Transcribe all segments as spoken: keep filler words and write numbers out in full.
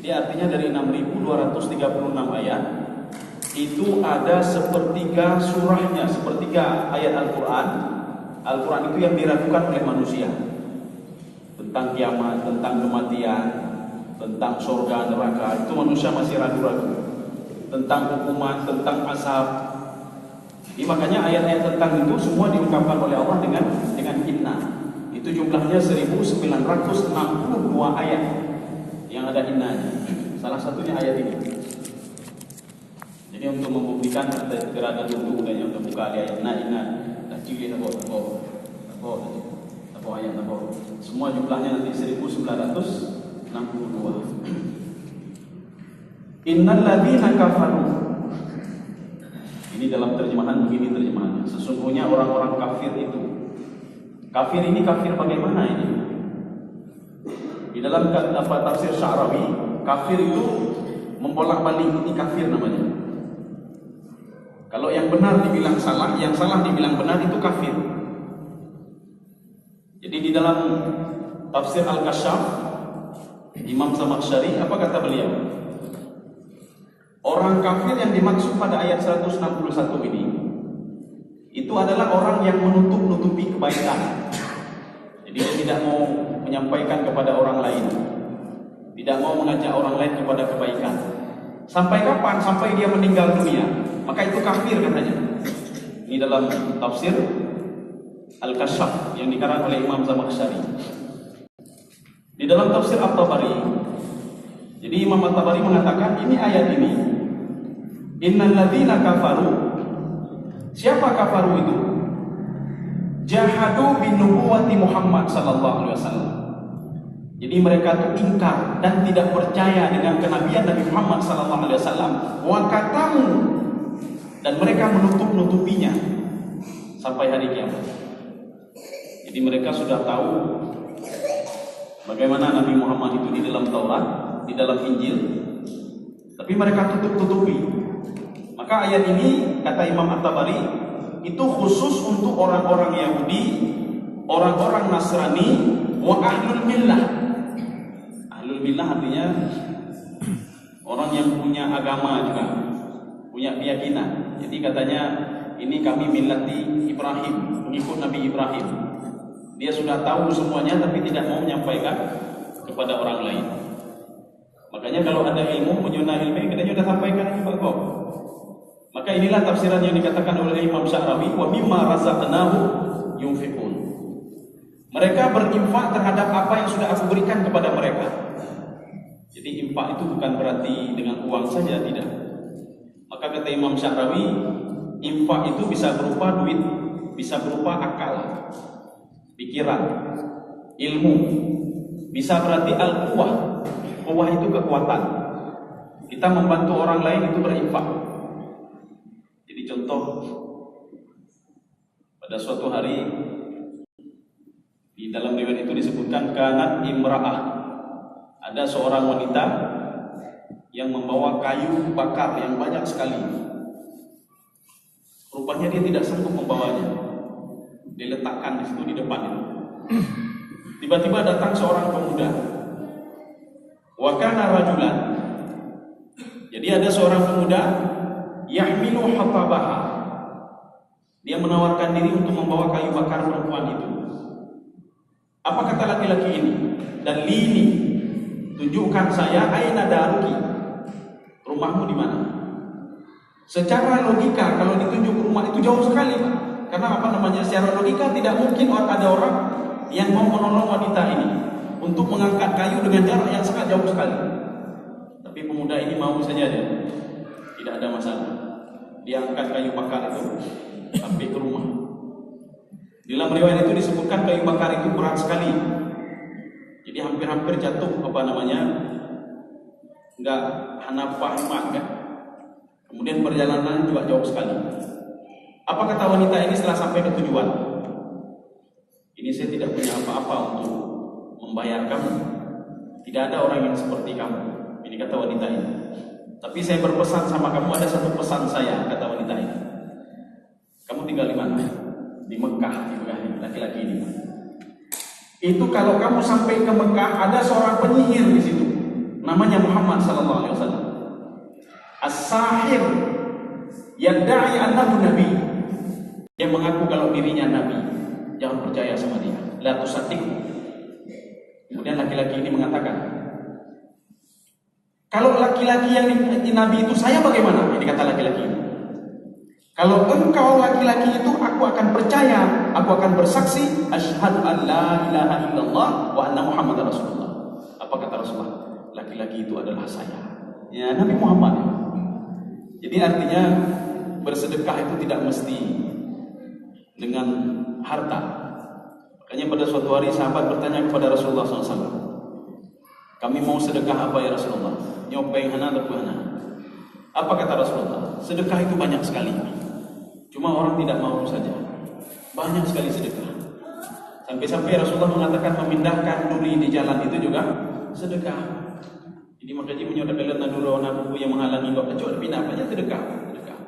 Artinya dari enam ribu dua ratus tiga puluh enam ayat, itu ada sepertiga surahnya, sepertiga ayat Al-Quran. Al-Quran itu yang diragukan oleh manusia. Tentang kiamat, tentang kematian, tentang surga, neraka, itu manusia masih ragu-ragu. Tentang hukuman, tentang azab. Jadi makanya ayat-ayat tentang itu semua diungkapkan oleh Allah dengan dengan inna. Itu jumlahnya seribu sembilan ratus enam puluh dua ayat yang ada innanya. Salah satunya ayat ini. Jadi untuk membuktikan, kita kira ada dulu dan yang terbuka di ayat inna, inna, dah cili, dah bawa, dah bawa, dah bawa, dah bawa ayat, dah bawa. Semua jumlahnya nanti seribu sembilan ratus enam puluh dua. Innal ladzina kafaru. Ini dalam terjemahan begini terjemahannya. Sesungguhnya orang-orang kafir itu. Kafir ini kafir bagaimana ini? Di dalam ka-, apa, tafsir Sya'rawi, kafir itu membolak-balik, ini kafir namanya. Kalau yang benar dibilang salah, yang salah dibilang benar, itu kafir. Jadi di dalam tafsir Al-Kasyaf, Imam Zamakhsyari, apa kata beliau? Orang kafir yang dimaksud pada ayat seratus enam puluh satu ini, itu adalah orang yang menutup-nutupi kebaikan. Jadi dia tidak mau menyampaikan kepada orang lain, tidak mau mengajak orang lain kepada kebaikan. Sampai kapan? Sampai dia meninggal dunia. Maka itu kafir katanya. Ini dalam tafsir Al-Kasyaf yang dikarang oleh Imam Zamakhsyari. Di dalam tafsir At-Tabari, jadi Imam At-Tabari mengatakan ini ayat ini, innal ladzina kafaru. Siapa kafaru itu? Jahadu bin nubuwati Muhammad sallallahu alaihi wasallam. Jadi mereka itu ingkar dan tidak percaya dengan kenabian Nabi Muhammad sallallahu alaihi wasallam. Wa katamu, dan mereka menutup-nutupinya sampai hari kiamat. Jadi mereka sudah tahu bagaimana Nabi Muhammad itu di dalam Taurat, di dalam Injil, tapi mereka tutup-tutupi. Maka ayat ini, kata Imam At-Tabari, itu khusus untuk orang-orang Yahudi, orang-orang Nasrani, wa ahlul millah. Ahlul millah artinya orang yang punya agama juga, punya keyakinan. Jadi katanya, ini kami millati Ibrahim, pengikut Nabi Ibrahim. Dia sudah tahu semuanya tapi tidak mau menyampaikan kepada orang lain. Makanya kalau ada ilmu, meunyoe na ilmu, katanya sudah sampaikan juga kok. Maka inilah tafsiran yang dikatakan oleh Imam Sya'rawi, wa mimma razaqnahum yunfiqun. Mereka berinfak terhadap apa yang sudah Aku berikan kepada mereka. Jadi infak itu bukan berarti dengan uang saja, tidak. Maka kata Imam Sya'rawi, infak itu bisa berupa duit, bisa berupa akal, pikiran, ilmu. Bisa berarti al-quwah. Quwah itu kekuatan. Kita membantu orang lain itu berinfak. Jadi contoh, pada suatu hari, di dalam riwayat itu disebutkan, kanat imra'ah. Ada seorang wanita yang membawa kayu bakar yang banyak sekali. Rupanya dia tidak sanggup membawanya. Diletakkan di situ di depan itu. Tiba-tiba datang seorang pemuda. Wa kana rajulan. Jadi ada seorang pemuda, yahmilu hatabaha. Dia menawarkan diri untuk membawa kayu bakar perempuan itu. Apa kata laki-laki ini? Dallini, tunjukkan saya, aina daruki, rumahmu di mana? Secara logika, kalau ditunjuk rumah itu jauh sekali, Pak. Karena apa namanya, secara logika tidak mungkin ada orang yang mau menolong wanita ini untuk mengangkat kayu dengan jarak yang sangat jauh sekali. Tapi pemuda ini mau saja dia, tidak ada masalah. Dia angkat kayu bakar itu sampai ke rumah. Dalam riwayat itu disebutkan kayu bakar itu berat sekali. Jadi hampir-hampir jatuh, apa namanya, enggak, hana pahimat kan. Kemudian perjalanan juga jauh sekali. Apa kata wanita ini setelah sampai ke tujuan? Ini saya tidak punya apa-apa untuk membayar kamu. Tidak ada orang yang seperti kamu. Ini kata wanita ini. Tapi saya berpesan sama kamu, ada satu pesan saya, kata wanita ini. Kamu tinggal di mana? Di Mekah, di Mekah ini, laki-laki ini. Itu kalau kamu sampai ke Mekah, ada seorang penyihir di situ. Namanya Muhammad. sallallahu alaihi wasallam. As-sahir yadda'i annahu nabi. Dia mengaku kalau dirinya nabi. Jangan percaya sama dia. La tusaddiqhu. Kemudian laki-laki ini mengatakan, "Kalau laki-laki yang di-, nabi itu saya bagaimana?" Ini kata laki-laki ini. "Kalau engkau laki-laki itu, aku akan percaya, aku akan bersaksi, asyhadu an la ilaha illallah wa anna Muhammadar Rasulullah." Apa kata Rasulullah? "Laki-laki itu adalah saya." Ya, Nabi Muhammad. Jadi artinya bersedekah itu tidak mesti dengan harta. Makanya pada suatu hari sahabat bertanya kepada Rasulullah sallallahu alaihi wasallam, "Kami mau sedekah apa ya Rasulullah? Nyoe péng hana, teupeu hana." Apa kata Rasulullah? "Sedekah itu banyak sekali. Cuma orang tidak mau saja. Banyak sekali sedekah." Sampai-sampai Rasulullah mengatakan memindahkan duri di jalan itu juga sedekah. Jadi makanya meunyoe takalon na duri, na buku yang menghalangi, nggak kacau, tapi apa aja sedekah, sedekah.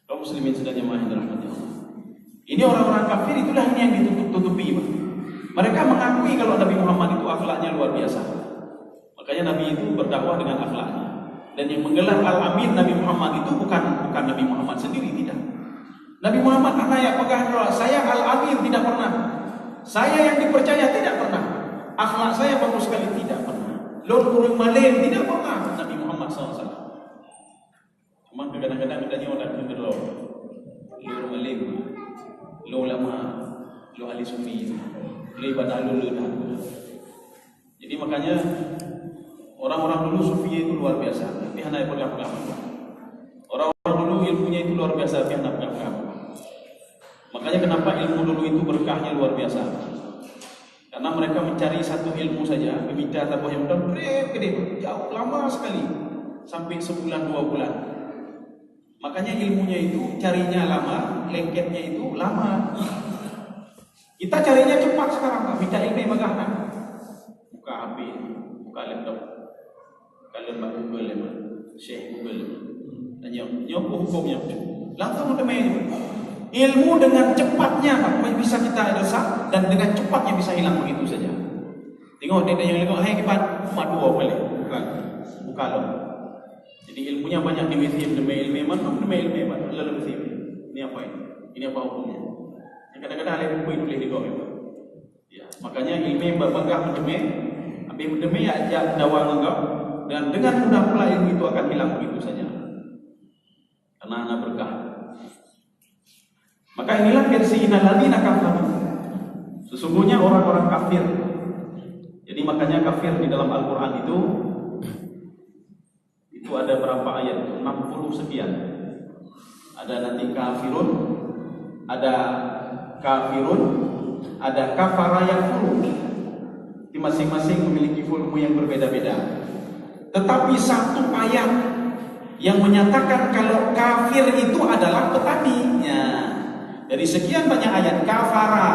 Kaum muslimin sidang jamaah yang dirahmati Allah. Ini orang-orang kafir, itulah ini yang ditutup-tutupi, Pak. Mereka mengakui kalau Nabi Muhammad itu akhlaknya luar biasa. Makanya Nabi itu berdakwah dengan akhlaknya. Dan yang menggelar Al-Amin Nabi Muhammad itu bukan, bukan Nabi Muhammad sendiri, tidak. Nabi Muhammad hana ya peugah, "Saya Al-Amin," tidak pernah. "Saya yang dipercaya," tidak pernah. "Akhlak saya bagus sekali," tidak pernah. "Lôn ureueng malem," tidak pernah Nabi Muhammad sallallahu alaihi wasallam. Cuma kadang-kadang geutanyoe na kheun keudroe, "Lôn ureueng malem, lôn ulama, lôn ahli sunni, lôn ibadah lôn, lôn dah." Jadi makanya orang-orang dulu sufi itu luar biasa, tapi hana peugah-peugah. Orang-orang dulu ilmunya itu luar biasa, tapi hana peugah-peugah. Makanya kenapa ilmu dulu itu berkahnya luar biasa? Karena mereka mencari satu ilmu saja, meminta saboh ilmu dan trép keudéh, jauh lama sekali, sampai sebulan dua bulan. Makanya ilmunya itu carinya lama, lengketnya itu lama. Kita carinya cepat sekarang, Pak. Minta ilmu bagah, nah. Buka H P, buka laptop. Kalau bak Google, ya, Pak. Syekh Google. Tanya, nyoe apa hukumnya? Langsung teumé. Ilmu dengan cepatnya, Pak, bisa kita dosa dan dengan cepatnya bisa hilang begitu saja. Tengok dia tanya, "Hai, kiban, mak dua kali." Bukan. Bukan loh. Jadi ilmunya banyak di museum, teumé ilmu mana, teumé ilmu mana, lalu museum. Ini apa ini? Ini apa hukumnya? Yang kadang-kadang ada buku yang tulis di bawah itu. Ya, makanya ilmu bak bagah meuteumé, habis meuteumé ya jak dawa ngon gop, dan dengan mudah pula ilmu itu akan hilang begitu saja. Karena hana berkah. Maka inilah versi innal ladzina kafaru. Sesungguhnya orang-orang kafir. Jadi makanya kafir di dalam Al-Quran itu, itu ada berapa ayat? Enam puluh sekian. Ada nanti kafirun, ada kafirun, ada kafara yakfuru. Di masing-masing memiliki volume yang berbeda-beda. Tetapi satu ayat yang menyatakan kalau kafir itu adalah petani. Ya. Dari sekian banyak ayat, kafara,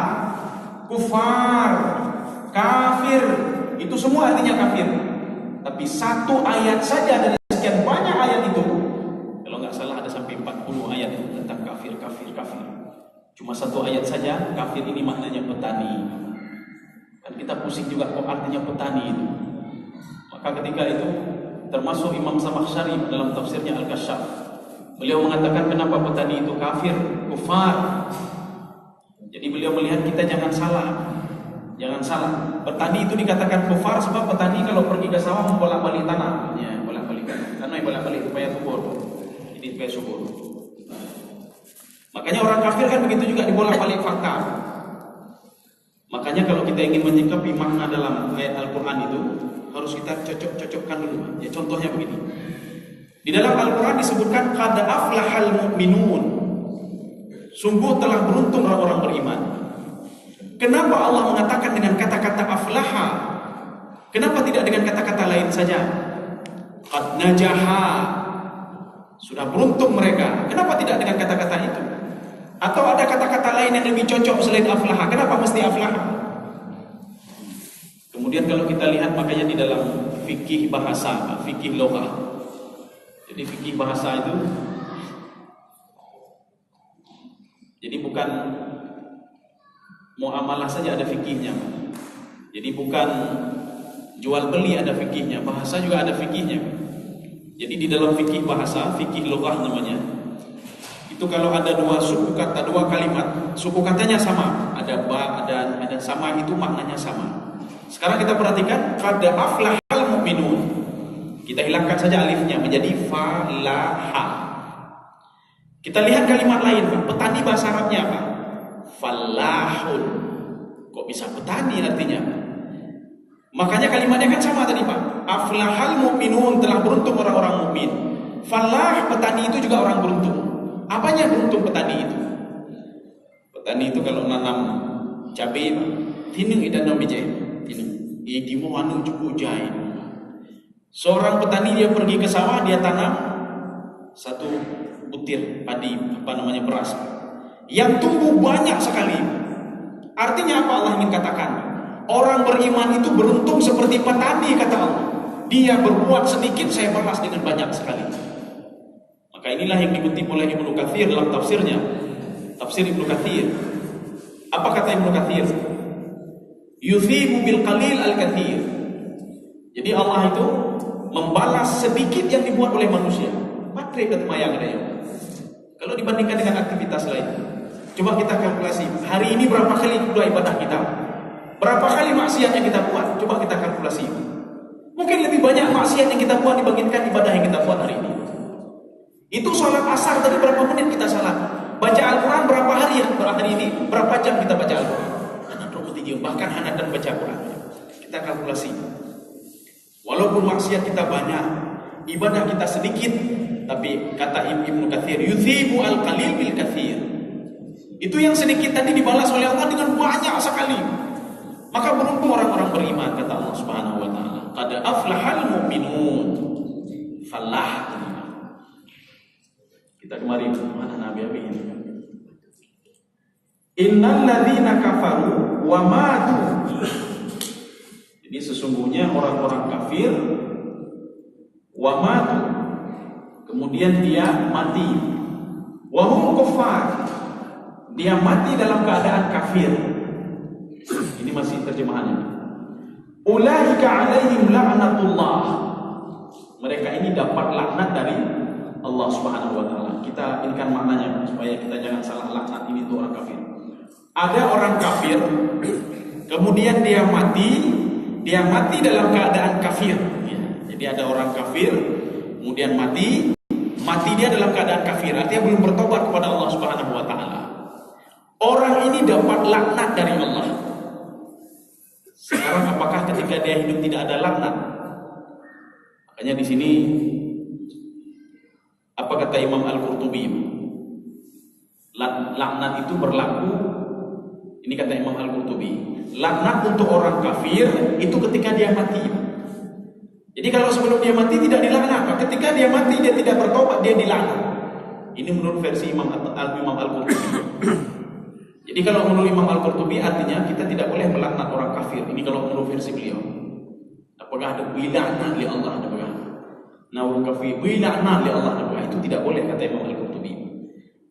kufar, kafir, itu semua artinya kafir. Tapi satu ayat saja dari sekian banyak ayat itu, kalau nggak salah ada sampai empat puluh ayat itu tentang kafir, kafir, kafir. Cuma satu ayat saja, kafir ini maknanya petani. Kan kita pusing juga, kok artinya petani itu. Maka ketika itu, termasuk Imam Zamakhsyari dalam tafsirnya Al-Kasyaf, beliau mengatakan kenapa petani itu kafir, kufar. Jadi beliau melihat kita jangan salah. Jangan salah. Petani itu dikatakan kufar sebab petani kalau pergi ke sawah membolak-balik tanah. Ya, bolak-balik tanah. Tanah bolak-balik supaya subur. Jadi supaya subur. Makanya orang kafir kan begitu juga, dibolak-balik fakta. Makanya kalau kita ingin menyikapi makna dalam ayat Al-Quran itu, harus kita cocok-cocokkan dulu. Ya, contohnya begini. Di dalam Al-Quran disebutkan, "Qad aflahal mu'minun." Sungguh telah beruntung orang-orang beriman. Kenapa Allah mengatakan dengan kata-kata aflaha? Kenapa tidak dengan kata-kata lain saja? "Qad najaha." Sudah beruntung mereka. Kenapa tidak dengan kata-kata itu? Atau ada kata-kata lain yang lebih cocok selain aflaha? Kenapa mesti aflaha? Kemudian kalau kita lihat, makanya di dalam fikih bahasa, fikih logah. Jadi fikih bahasa itu, jadi bukan muamalah saja ada fikihnya. Jadi bukan Jual beli ada fikihnya, bahasa juga ada fikihnya. Jadi di dalam fikih bahasa, fikih lughah namanya, itu kalau ada dua suku kata, dua kalimat, suku katanya sama, ada ba, ada ada sama, itu maknanya sama. Sekarang kita perhatikan, qad aflahal mu'minun. Kita hilangkan saja alifnya, menjadi falaha. Kita lihat kalimat lain, Pak. Petani bahasa Arabnya apa? Falahun. Kok bisa petani artinya? Makanya kalimatnya kan sama tadi, Pak. Aflahal mu'minun, telah beruntung orang-orang mukmin. Falah, petani itu juga orang beruntung. Apanya beruntung petani itu? Petani itu kalau nanam cabai, Pak, tineng idan nam bijai, tineng. Ih, di mau anu cukup jai. Seorang petani, dia pergi ke sawah, dia tanam satu butir padi, apa namanya, beras, yang tumbuh banyak sekali. Artinya apa Allah ingin katakan? Orang beriman itu beruntung seperti petani, kata Allah. Dia berbuat sedikit, saya balas dengan banyak sekali. Maka inilah yang dikutip oleh Ibnu Katsir dalam tafsirnya. Tafsir Ibnu Katsir. Apa kata Ibnu Katsir? Yuthibu bil qalil al katsir. Jadi Allah itu membalas sedikit yang dibuat oleh manusia. Patrick dan Mayang ada ya. Kalau dibandingkan dengan aktivitas lain, coba kita kalkulasi. Hari ini berapa kali kedua ibadah kita? Berapa kali maksiat yang kita buat? Coba kita kalkulasi. Mungkin lebih banyak maksiat yang kita buat dibandingkan ibadah yang kita buat hari ini. Itu sholat asar tadi berapa menit kita salat? Baca Al-Quran berapa hari ya? Hari ini berapa jam kita baca Al-Quran? Hana dua puluh tiga, bahkan hana dan baca Al-Quran. Kita kalkulasi. Walaupun maksiat kita banyak, ibadah kita sedikit, tapi kata Im- Ibnu Katsir, yuthibu al qalil bil katsir. Itu yang sedikit tadi dibalas oleh Allah dengan banyak sekali. Maka beruntung orang-orang beriman, kata Allah Subhanahu wa taala. Qad aflahal mu'minun. Falah. Kita kemarin mana Nabi Abi ini? Innal ladzina kafaru wa matu. Jadi sesungguhnya orang-orang kafir, wa matu, kemudian dia mati, wa hum kuffar, dia mati dalam keadaan kafir. Ini masih terjemahannya. Ulaika alaihim la'natullah. Mereka ini dapat laknat dari Allah Subhanahu wa taala. Kita ini kan maknanya supaya kita jangan salah, laknat ini untuk orang kafir. Ada orang kafir, kemudian dia mati, dia mati dalam keadaan kafir. Ya, jadi ada orang kafir, kemudian mati, mati dia dalam keadaan kafir, artinya belum bertobat kepada Allah Subhanahu wa taala. Orang ini dapat laknat dari Allah. Sekarang apakah ketika dia hidup tidak ada laknat? Makanya di sini apa kata Imam Al-Qurtubi? La- laknat itu berlaku, ini kata Imam Al-Qurtubi, laknat untuk orang kafir itu ketika dia mati. Jadi kalau sebelum dia mati tidak dilaknat, ketika dia mati dia tidak bertobat, dia dilaknat. Ini menurut versi Imam At- Al- Imam Al-Qurtubi. Jadi kalau menurut Imam Al-Qurtubi artinya kita tidak boleh melaknat orang kafir. Ini kalau menurut versi beliau. Apakah ada bui laknat lé Allah, ada peugah? Nah, ureuëng kafir bui laknat lé Allah, ada peugah? Itu tidak boleh, kata Imam Al-Qurtubi.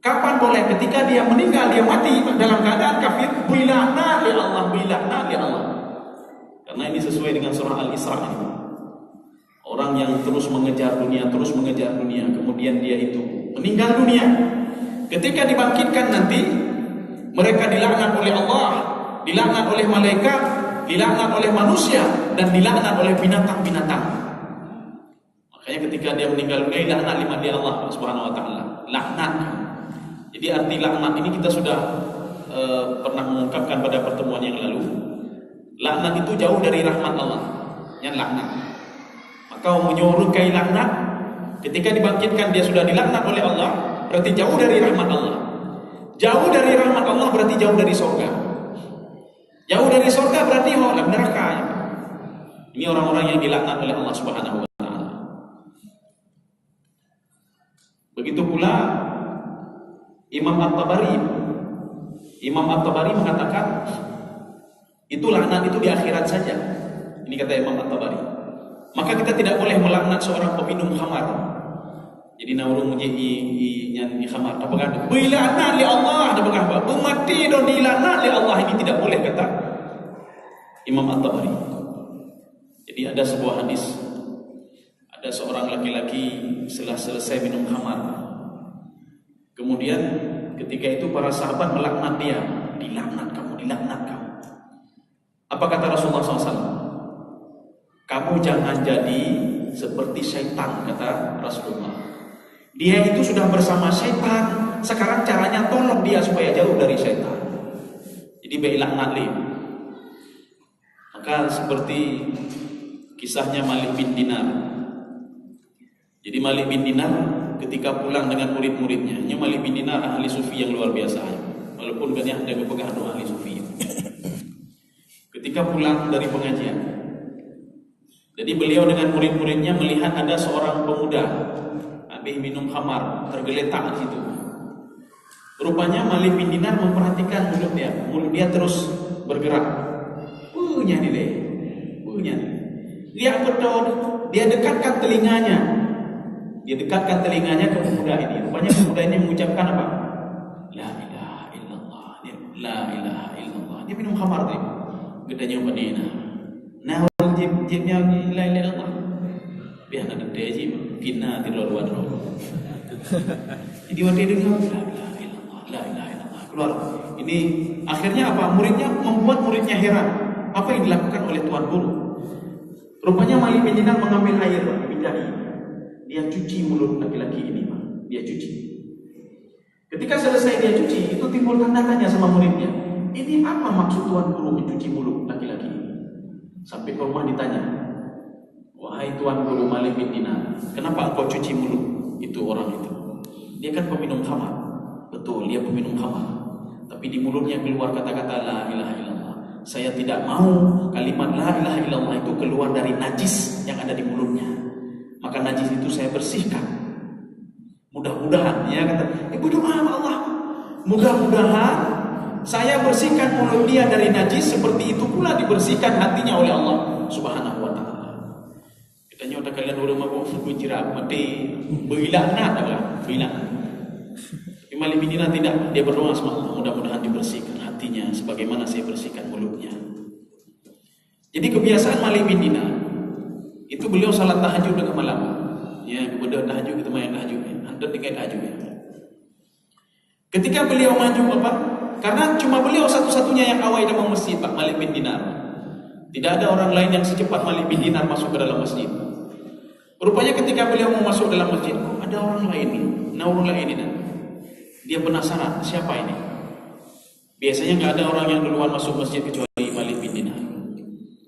Kapan boleh? Ketika dia meninggal, dia mati dalam keadaan kafir, bui laknat lé Allah, bui laknat lé Allah. Karena ini sesuai dengan surah Al-Isra ini. Orang yang terus mengejar dunia, terus mengejar dunia, kemudian dia itu meninggal dunia. Ketika dibangkitkan nanti, mereka dilaknat oleh Allah, dilaknat oleh malaikat, dilaknat oleh manusia, dan dilaknat oleh binatang-binatang. Makanya ketika dia meninggal dunia, dilaknat lima di Allah Subhanahu wa taala. Laknat. Jadi arti laknat ini kita sudah eh, pernah mengungkapkan pada pertemuan yang lalu. Laknat itu jauh dari rahmat Allah. Yang laknat. Maka meunyoe ureuëng ka ilaknat, ketika dibangkitkan dia sudah dilaknat oleh Allah, berarti jauh dari rahmat Allah. Jauh dari rahmat Allah berarti jauh dari sorga. Jauh dari sorga berarti orang dalam neraka. Ini orang-orang yang dilaknat oleh Allah Subhanahu wa taala. Begitu pula Imam At-Tabari. Imam At-Tabari mengatakan, itu laknat itu di akhirat saja. Ini kata Imam At-Tabari. Maka kita tidak boleh melaknat seorang peminum khamar. Jadi na ureuëng je i, i nyan i khamar, dah peugah tu, "Bui laknat lé Allah," dah peugah, "Beumaté dong dilaknat lé Allah." Ini tidak boleh, kata Imam At-Tabari. Jadi ada sebuah hadis, ada seorang laki-laki setelah selesai minum khamar. Kemudian ketika itu para sahabat melaknat dia, "Dilaknat kamu, dilaknat kamu." Apa kata Rasulullah sallallahu alaihi wasallam? "Kamu jangan jadi seperti syaitan," kata Rasulullah. "Dia itu sudah bersama syaitan, sekarang caranya tolong dia supaya jauh dari syaitan." Jadi baik laknat lé. Maka seperti kisahnya Malik bin Dinar. Jadi Malik bin Dinar ketika pulang dengan murid-muridnya, ini Malik bin Dinar ahli sufi yang luar biasa. Walaupun kan ada peugah ahli sufi. Ketika pulang dari pengajian, jadi beliau dengan murid-muridnya melihat ada seorang pemuda habis minum khamar, tergeletak di situ. Rupanya Malik bin Dinar memperhatikan mulut dia. Mulut dia terus bergerak. Punya ni deh. Punya ni. Dia betul. Dia dekatkan telinganya. Dia dekatkan telinganya ke pemuda ini. Rupanya pemuda ini mengucapkan apa? "La ilaha illallah." Dia, "La ilaha illallah." Dia minum khamar tadi. Geutanyoe bani na. Nah, ureueng jim, jimnya la ilaha illallah. Biar na teuntèe jih, mungkin na tiroe dua droe. Jadi watèe deungö, "La ilaha illallah, la ilaha illallah." Keluar. Ini akhirnya apa? Muridnya membuat muridnya heran. Apa yang dilakukan oleh tuan guru? Rupanya Malik bin Dinar mengambil air, Pak, dipindahi. Dia cuci mulut laki-laki ini, Pak. Dia cuci. Ketika selesai dia cuci, itu timbul tanda tanya sama muridnya, "Ini apa maksud tuan guru mencuci mulut laki-laki ini?" Sampai ke rumah ditanya, "Wahai tuan guru Malik bin Dinar, kenapa engkau cuci mulut itu orang itu? Dia kan peminum khamar." Betul, dia peminum khamar. Tapi di mulutnya keluar kata-kata la ilaha illallah. Saya tidak mau kalimat la ilaha illallah itu keluar dari najis yang ada di mulutnya. Maka najis itu saya bersihkan. Mudah-mudahan, ya kata, eh, berdoa sama Allah. Mudah-mudahan saya bersihkan mulut dia dari najis, seperti itu pula dibersihkan hatinya oleh Allah Subhanahu wa Ta'ala. Geutanyoe takalian ureueng mabök, beujirab, maté, beulaknat, apa? Beulaknat. Tapi Malik bin Dinar tidak, dia berdoa sama Allah, mudah-mudahan dibersihkan hatinya sebagaimana saya bersihkan mulutnya. Jadi kebiasaan Malik bin Dinar itu beliau salat tahajud tengah malam. Ya, kepada tahajud kita main tahajud ya. Hantar tinggal tahajud ya. Ketika beliau maju apa? Karena cuma beliau satu-satunya yang awai dalam masjid, Pak, Malik bin Dinar. Tidak ada orang lain yang secepat Malik bin Dinar masuk ke dalam masjid. Rupanya ketika beliau mau masuk dalam masjid, kok ada orang lain ni? Nah, orang lain ni dah. Dia penasaran, siapa ini? Biasanya nggak ada orang yang duluan masuk masjid kecuali Malik bin Dinar.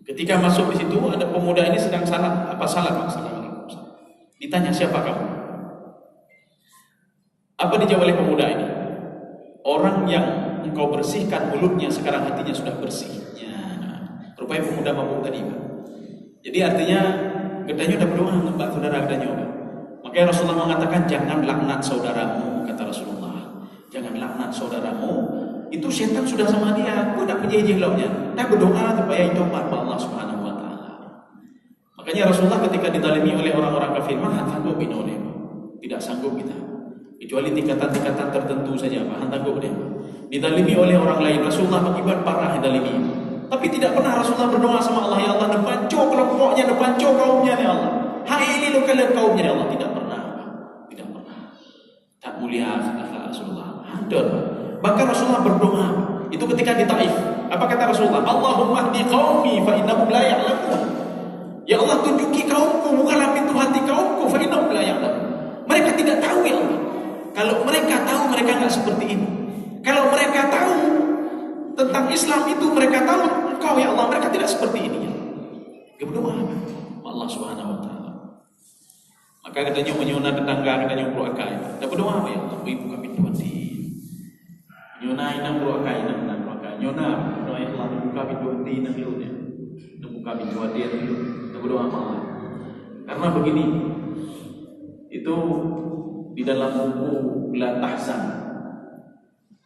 Ketika masuk di situ, ada pemuda ini sedang salam. Apa salam? Assalamualaikum. Ditanya, "Siapa kamu?" Apa dijawab oleh pemuda ini? "Orang yang engkau bersihkan mulutnya, sekarang hatinya sudah bersih." Ya, rupanya pemuda mabuk tadi, Pak. Jadi artinya, geutanyoe dah berdoa ngon bak saudara geutanyoe. Makanya Rasulullah mengatakan, "Jangan laknat saudaramu," kata Rasulullah. "Jangan laknat saudaramu." Itu setan sudah sama dia. Kau tak percaya je lom nya. Dah berdoa supaya ditobat bak Allah Subhanahu wa Ta'ala. Makanya Rasulullah ketika didalimi oleh orang-orang kafir, mah han sanggup inoe lé. Tidak sanggup kita. Kecuali tingkatan-tingkatan tertentu saja, mah han sanggup deh. Didalimi oleh orang lain, Rasulullah akibat parah didalimi. Tapi tidak pernah Rasulullah berdoa sama Allah, "Ya Allah, neupanco kelompoknya, neupanco kaumnya, ya Allah. Hai ini lo kalian kaumnya, ya Allah." Tidak pernah. Tidak pernah. Tak mulia akhlak Rasulullah. Hancur. Bahkan Rasulullah berdoa. Itu ketika di Taif. Apa kata Rasulullah? "Allahumma hdi qaumi fa innahum la ya'lamun." "Ya Allah, tunjuki kaumku, bukalah pintu hati kaumku, fa innahum la ya'lamun." Mereka tidak tahu, ya Allah. Kalau mereka tahu, mereka nggak seperti ini. Kalau mereka tahu tentang Islam itu, mereka tahu Engkau, ya Allah, mereka tidak seperti ini. Dia berdoa Allah Subhanahu wa Ta'ala. Maka geutanyoe meunyoe na tetangga geutanyoe brôk akai, taberdoa, "Ya Allah, bri buka pintoe até." Meunyoe na inong brôk akai, inong, inong brôk akai. Nyoe na, "Ya Allah, buka pintoe até inong lôn, ya. Buka pintoe até lôn." Taberdoa sama Allah. Karena begini, itu di dalam buku La Tahzan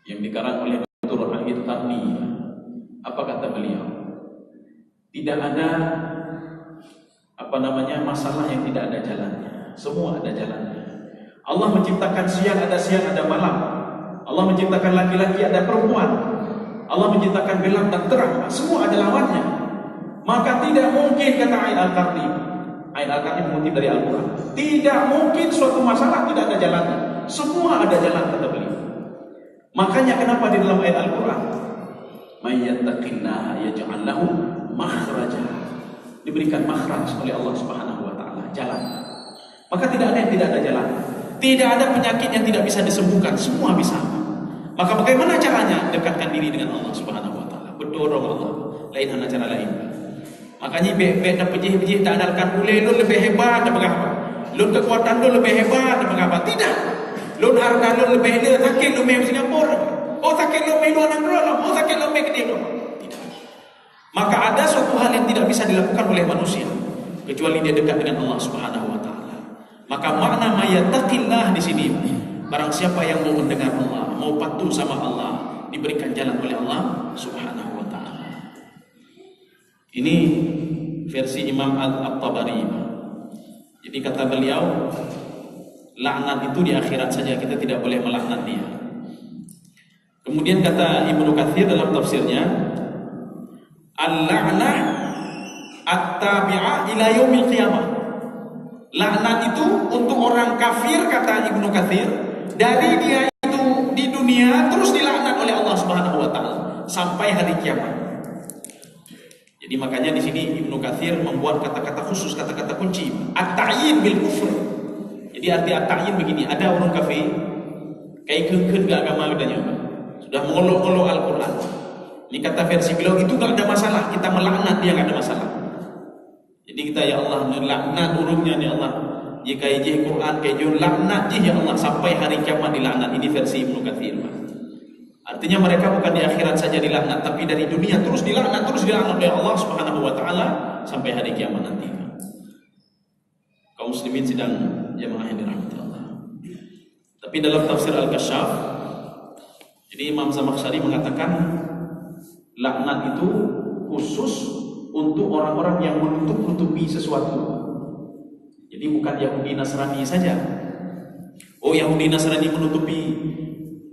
yang dikarang oleh Doktor Ahid Qarni, apa kata beliau? Tidak ada, apa namanya, masalah yang tidak ada jalannya. Semua ada jalannya. Allah menciptakan siang ada siang, ada malam. Allah menciptakan laki-laki ada perempuan. Allah menciptakan gelap dan terang. Semua ada lawannya. Maka tidak mungkin, kata Ain Al-Qarni. Ain Al-Qarni mengutip dari Al-Quran. Tidak mungkin suatu masalah tidak ada jalannya. Semua ada jalan, kata beliau. Makanya kenapa di dalam ayat Al-Quran, "May yattaqillaha yaj'al lahu makhraja." Diberikan makhraj oleh Allah Subhanahu wa taala, jalan. Maka tidak ada yang tidak ada jalan. Tidak ada penyakit yang tidak bisa disembuhkan, semua bisa. Maka bagaimana caranya? Dekatkan diri dengan Allah Subhanahu wa taala. Berdorong Allah. Lain hana cara lain. Makanya bèk-bèk tapeujih-peujih, taandalkan ulèe lôn leubeh hebat, tapeugah apa? Lôn keukuatan lôn leubeh hebat, tapeugah apa? Tidak. Lôn harta lôn leubeh le, sakét lôn mè Singapura. Oh, sakét lôn mè luwa nanggroe lom. Oh, sakét lôn mè keudéh lom. Tidak. Maka ada suatu hal yang tidak bisa dilakukan oleh manusia kecuali dia dekat dengan Allah Subhanahu wa taala. Maka makna "may yattaqillah" di sini, barang siapa yang mau mendengar Allah, mau patuh sama Allah, diberikan jalan oleh Allah Subhanahu wa taala. Ini versi Imam Al-, At-Tabari. Jadi kata beliau, laknat itu di akhirat saja, kita tidak boleh melaknat dia. Kemudian kata Ibnu Katsir dalam tafsirnya, "Al-la'nah at-tabi'ah ila yaumil qiyamah." Laknat itu untuk orang kafir, kata Ibnu Katsir, dari dia itu di dunia terus dilaknat oleh Allah Subhanahu wa taala sampai hari kiamat. Jadi makanya di sini Ibnu Katsir membuat kata-kata khusus, kata-kata kunci, at-ta'yin bil kufr. Jadi arti at-ta'yin begini, ada orang kafir, kai kheun-kheun ke agama geutanyoe, sudah mengolok-olok Al-Quran. Ini kata versi beliau, itu nggak ada masalah, kita melaknat dia nggak ada masalah. Jadi kita, "Ya Allah, neulaknat ureueng nyan, ya Allah. Jih kai jih Quran, kai jih laknat jih, ya Allah, sampai hari kiamat dilaknat." Ini versi Ibnu Katsir, Pak. Artinya mereka bukan di akhirat saja dilaknat, tapi dari dunia terus dilaknat, terus dilaknat oleh Allah Subhanahu wa taala sampai hari kiamat nanti. Kaum muslimin sidang jamaah yang dirahmati Allah. Tapi dalam tafsir Al-Kasyaf, jadi Imam Zamakhsyari mengatakan laknat itu khusus untuk orang-orang yang menutup-nutupi sesuatu. Jadi bukan Yahudi Nasrani saja. Oh, Yahudi Nasrani menutupi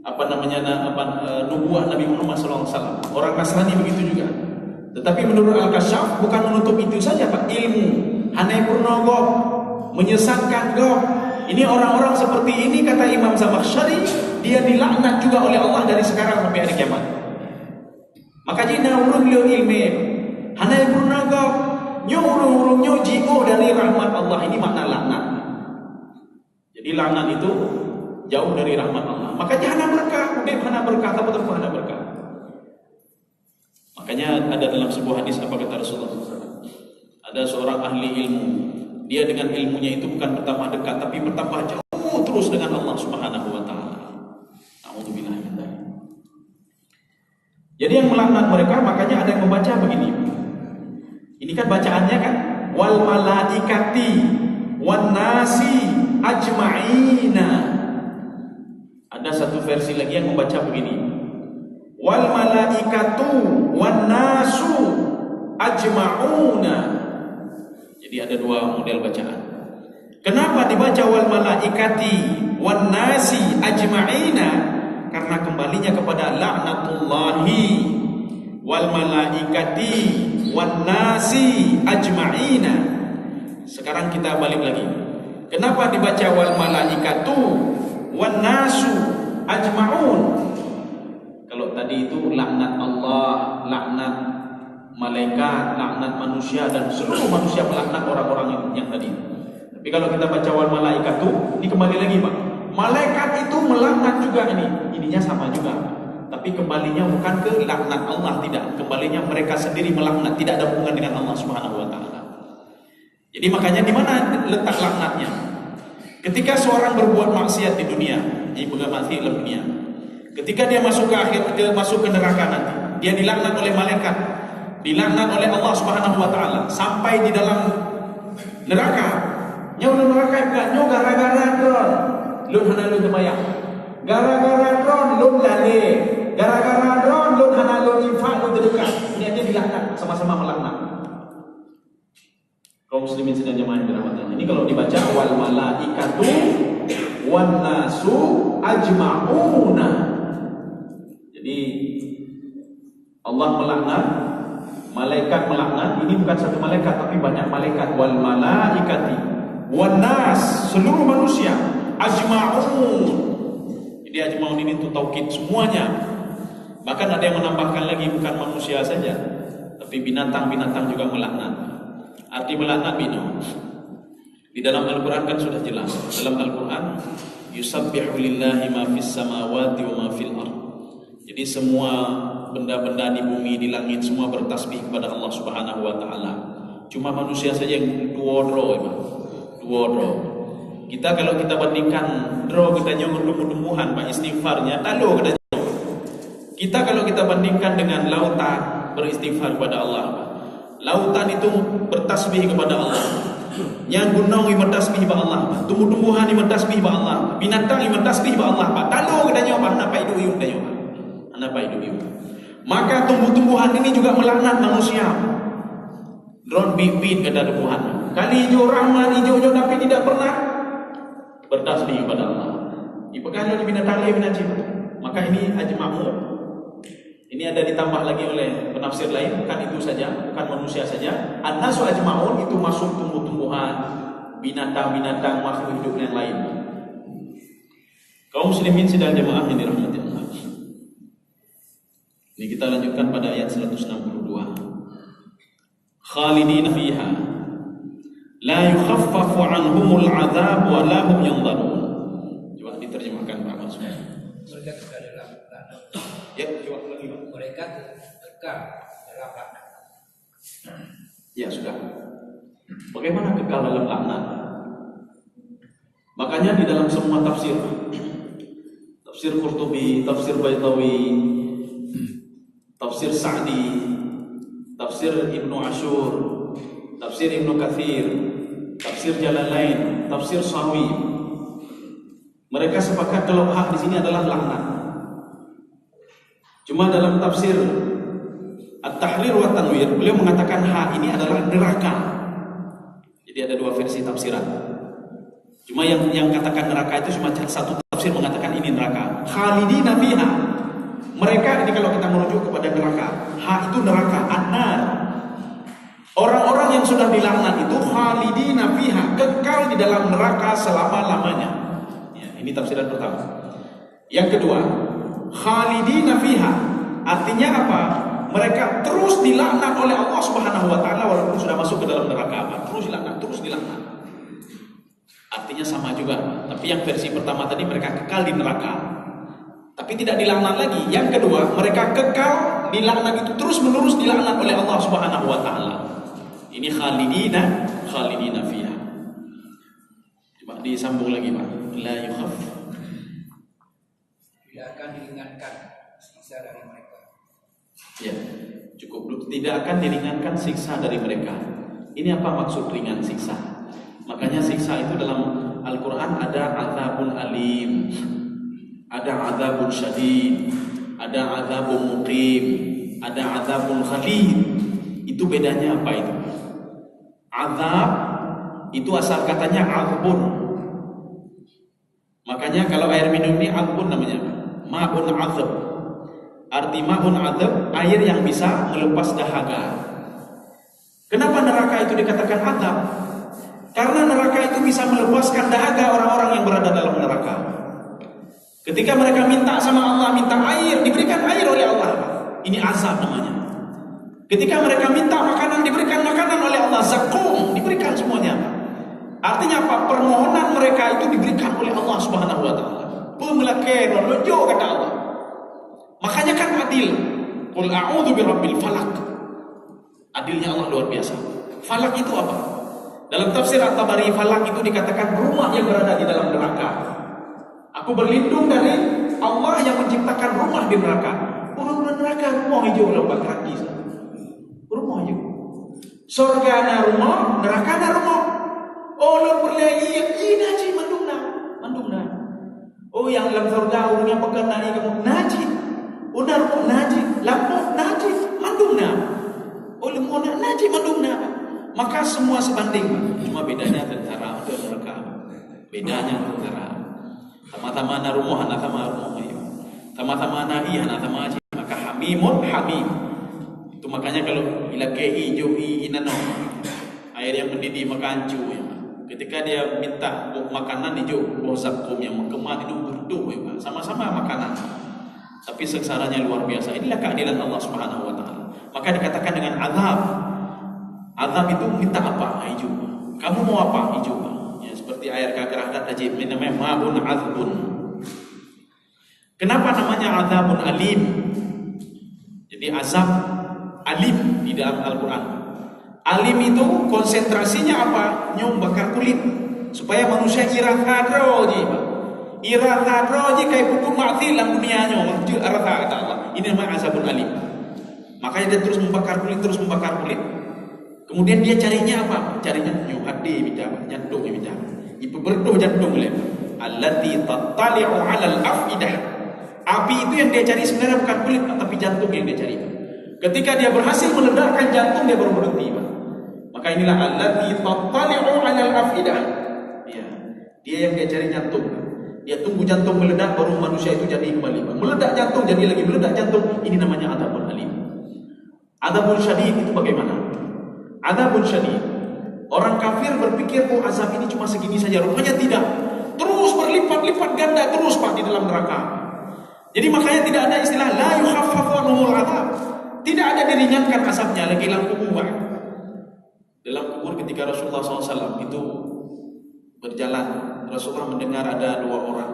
apa namanya, na-, apa, eh, nubuat Nabi Muhammad sallallahu alaihi wasallam. Orang Nasrani begitu juga. Tetapi menurut Al-Kasyaf bukan menutup itu saja, Pak. Ilmu, hana peurunoe gob, menyesatkan gob. Ini orang-orang seperti ini, kata Imam Zamakhsyari, dia dilaknat juga oleh Allah dari sekarang sampai hari kiamat. Maka jih na ureueng le ileumèe, hana peurunoe gob, nyoe ureueng-ureueng nyoe jiôh dari rahmat Allah. Ini makna laknat. Jadi laknat itu jauh dari rahmat Allah. Maka jih hana berkah, udép hana berkah, teupeu-teupeu hana berkah. Makanya ada dalam sebuah hadis apa kata Rasulullah sallallahu alaihi wasallam? Ada seorang ahli ilmu, dia dengan ilmunya itu bukan bertambah dekat, tapi bertambah jauh terus dengan Allah Subhanahu wa taala. Naudzubillah min dzalik. Jadi yang melaknat mereka, makanya ada yang membaca begini. Ini kan bacaannya kan, "Wal malaikati wan nasi ajma'ina." Ada satu versi lagi yang membaca begini, "Wal malaikatu wan nasu ajma'una." Jadi ada dua model bacaan. Kenapa dibaca "wal malaikati wan nasi ajma'ina"? Karena kembalinya kepada laknatullahi, "wal malaikati wan nasi ajma'ina". Sekarang kita balik lagi. Kenapa dibaca "wal malaikatu wan nasu ajma'un"? Kalau tadi itu laknat Allah, laknat malaikat, laknat manusia, dan seluruh manusia melaknat orang-orang yang, yang tadi. Tapi kalau kita baca "wal malaikatu", ini kembali lagi, Pak. Malaikat itu melaknat juga ini. Ininya sama juga. Tapi kembalinya bukan ke laknat Allah, tidak. Kembalinya mereka sendiri melaknat, tidak ada hubungan dengan Allah Subhanahu wa taala. Jadi makanya di mana letak laknatnya? Ketika seorang berbuat maksiat di dunia, jadi berbuat maksiat dalam dunia. Ketika dia masuk ke akhir, dia masuk ke neraka nanti, dia dilaknat oleh malaikat, dilaknat oleh Allah Subhanahu wa taala sampai di dalam neraka. Nyoe lôn neraka bukan nyoe gara-gara droe lôn hana lôn sembahyang. Gara-gara droe lôn lalé. Gara-gara droe lôn hana lôn infak, lôn sedekah. Ini dia dilaknat, sama-sama melaknat. Kaum muslimin sidang jamaah yang dirahmati Allah. Ini kalau dibaca "wal malaikatu wan nasu ajma'una". Jadi Allah melaknat Malaikat melaknat, ini bukan satu malaikat, tapi banyak malaikat. Wal malaikati, wan nas, seluruh manusia, ajma'un. Jadi ajma'un ini untuk taukid, semuanya. Bahkan ada yang menambahkan lagi, bukan manusia saja, tapi binatang-binatang juga melaknat. Arti melaknat binoe. Di dalam Al-Quran kan sudah jelas. Dalam Al-Quran, "Yusabbihu lillahi ma fis samawati wa ma fil ard." Jadi semua benda-benda di bumi, di langit, semua bertasbih kepada Allah Subhanahu wa Taala. Cuma manusia saja yang dua droe, Pak. Dua droe. Kita, kalau kita bandingkan droe kita nyoe ngon tumbuh-tumbuhan, Pak, istighfarnya talo kita nyoe. Kita, kalau kita bandingkan dengan lautan, beristighfar kepada Allah, Pak. Lautan itu bertasbih kepada Allah. Nyang gunong imeun tasbih bak Allah, tumbuh-tumbuhan imeun tasbih bak Allah, binatang imeun tasbih bak Allah, Pak. Talo geutanyoe, Pak, hana pai duek yuem tanyoe, Pak. Hana pai duek yuem. Maka tumbuh-tumbuhan ini juga melaknat manusia. Droe biet-biet gata tumbuhan. Kali ijo rahmat, ijo-ijo, tapi tidak pernah bertasbih kepada Allah. Ipeugah lom binatang laén, binatang cina. Maka ini ajma'un. Ini ada ditambah lagi oleh penafsir lain, bukan itu saja, bukan manusia saja. An-nasu ajma'un itu masuk tumbuh-tumbuhan, binatang-binatang, makhluk hidup yang lain. Kaum muslimin sidang jemaah yang dirahmati Allah. Ini kita lanjutkan pada ayat seratus enam puluh dua. Khalidina fiha. La yukhaffafu anhumul azab wa la hum yunzarun. Coba diterjemahkan, Pak Mas. Mereka kekal dalam laknat. Ya, coba lagi, Pak. Mereka kekal dalam laknat. Ya, sudah. Bagaimana kekal dalam laknat? Makanya di dalam semua tafsir, tafsir Qurtubi, tafsir Baitawi, tafsir Sa'di, tafsir Ibnu Asyur, tafsir Ibnu Katsir, tafsir Jalalain, tafsir Sawi, mereka sepakat kalau ha di sini adalah laknat. Cuma dalam tafsir At-Tahrir wa Tanwir, beliau mengatakan ha ini adalah neraka. Jadi ada dua versi tafsiran. Cuma yang, yang katakan neraka itu cuma satu tafsir mengatakan ini neraka. Khalidina fiha. Mereka ini, kalau kita merujuk kepada neraka, ha itu neraka, an-nar. Orang-orang yang sudah dilaknat itu khalidina fiha, kekal di dalam neraka selama-lamanya. Ya, ini tafsiran pertama. Yang kedua, khalidina fiha. Artinya apa? Mereka terus dilaknat oleh Allah Subhanahu wa Taala walaupun sudah masuk ke dalam neraka. Apa? Terus dilaknat, terus dilaknat. Artinya sama juga. Tapi yang versi pertama tadi, mereka kekal di neraka. Tapi tidak dilaknat lagi. Yang kedua, mereka kekal dilaknat itu, terus-menerus dilaknat oleh Allah Subhanahu wa Taala. Ini khalidina, khalidina fiha. Coba disambung lagi, Pak. La yukhaf. Tidak akan diringankan siksa dari mereka. Ya, cukup dulu. Tidak akan diringankan siksa dari mereka. Ini apa maksud ringan siksa? Makanya siksa itu dalam Al-Quran ada azabun alim, ada azabun syadid, ada azabun muqim, ada azabun khalid. Itu bedanya apa itu? Azab itu asal katanya azbun. Makanya kalau air minum ini azbun namanya, ma'un azab. Arti ma'un azab, air yang bisa melepas dahaga. Kenapa neraka itu dikatakan azab? Karena neraka itu bisa melepaskan dahaga orang-orang yang berada dalam neraka. Ketika mereka minta sama Allah, minta air, diberikan air oleh Allah. Ini azab namanya. Ketika mereka minta makanan, diberikan makanan oleh Allah, zakum, diberikan semuanya. Artinya apa? Permohonan mereka itu diberikan oleh Allah Subhanahu wa Taala. Peue meulakée lôn, lôn jok, kata Allah. Makanya kan adil. Qul a'udzu birabbil falaq. Adilnya Allah luar biasa. Falak itu apa? Dalam tafsir At-Tabari, falak itu dikatakan rumah yang berada di dalam neraka. Aku berlindung dari Allah yang menciptakan rumah di neraka. Ureuëng neraka rumoh ijo lom bak kaki. Rumoh ijo. Sorga na rumoh, neraka na rumoh. Oh, lôn peureulée ié, ié na cit mandum na. Mandum na. Oh, nyang lam sorga ureuëng nyang pakon na ié kamoe na cit. Oh, na rumoh na cit, lampôh na cit, mandum na. Oh, leumô na, na cit mandum na. Maka semua sebanding. Cuma bedanya tentara atau neraka. Bedanya tentara. Sama-sama na rumoh, hana sama rumoh. Sama-sama na ié, hana sama cit. Maka hamimun hamim. Itu makanya kalau ilakée i, jok i, i nanoe, air yang mendidih maka ancu, ya. Ketika dia minta boh makanan, ijok boh zakum yang meukeumah itu, beureutoh, ya, sama-sama makanan. Tapi sengsaranya luar biasa. Inilah keadilan Allah Subhanahu wa Ta'ala. Maka dikatakan dengan azab. Azab itu minta apa? Ijok. Kamu mau apa? Ijok. Ya, seperti air ka grah, dak tajép. Ini namanya ma'un azbun. Kenapa namanya azabun alim? Jadi azab alim di dalam Al-Quran. Alim itu konsentrasinya apa? Nyoe bakar kulit. Supaya manusia i rasa droe jih. I rasa droe jih, kai peubuet maksiat lam dunia nyoe. Jeuet rasa, kata Allah. Ini namanya azabun alim. Makanya dia terus membakar kulit, terus membakar kulit. Kemudian dia carinya apa? Carinya nyoe até mita, jantong mita. Ipeubeureutoh jantong lé. Allati tattali'u 'alal afidah. Api itu yang dia cari sebenarnya bukan kulit, tapi jantung yang dia cari. Ketika dia berhasil meledakkan jantung, dia baru berhenti, Pak. Maka inilah allati tattali'u 'alal afidah. Ya. Dia yang dia cari jantung. Dia tunggu jantung meledak, baru manusia itu jadi kembali, Pak. Meledak jantung, jadi lagi meledak jantung. Ini namanya azabun alim. Azabun syadid itu bagaimana? Azabun syadid. Orang kafir berpikir, "Oh, azab ini cuma segini saja." Rupanya tidak. Terus berlipat-lipat ganda terus, Pak, di dalam neraka. Jadi makanya tidak ada istilah la yukhaffafu anhumul azab. Tidak ada diringankan azabnya lagi lam kubur, Pak. Dalam kubur ketika Rasulullah sallallahu alaihi wasallam itu berjalan, Rasulullah mendengar ada dua orang